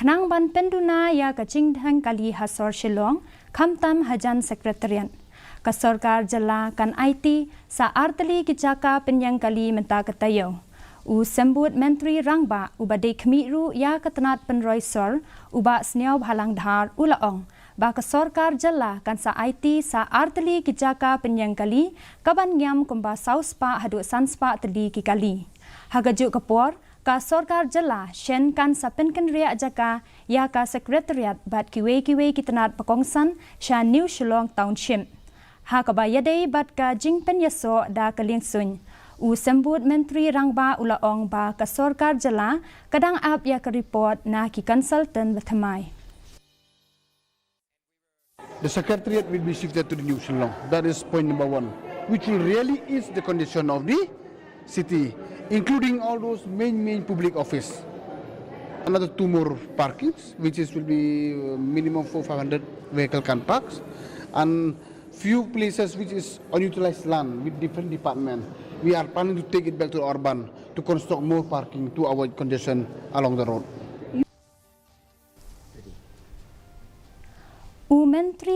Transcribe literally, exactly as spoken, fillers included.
Khnang ban pynduna ïa ka jingdheng kali ha sor Shillong, khamtam hajan Secretariat, ka sorkar jylla kan aiti sa artylli ki jaka pynïeng kali mynta ka taïew. U Symbud Myntri Rangbah uba dei khmih ruh ïa ka tnat pynroi sor, u Bah Sniawbhalang Dhar, u la ong ba ka sorkar jylla kan sa aiti sa artylli ki jaka pynïeng kali, kaban ngiam kumba saw spah haduh san spah tylli ki kali. Ha kajuh ka por, ka sorkar jylla shen kan sa pynkynriah jaka ïa ka Secretariat bad kiwei kiwei ki tnat ba kongsan sha New Shillong Township. Ha kaba ïadei bad ka jingpynïasoh da ka liengsuiñ, u Symbud Myntri Rangbah u la ong ba ka sorkar jylla ka dang ap ïa ka report na ki consultant ba thymmai. The Secretariat will be shifted to the New Shillong. That is point number one, which will really ease the condition of the city, including all those main, main public office. Another two more parkings, which is will be uh, minimum four five hundred vehicle can parks, and few places which is unutilized land with different department. We are planning to take it back to urban to construct more parking to avoid congestion along the road. U Myntri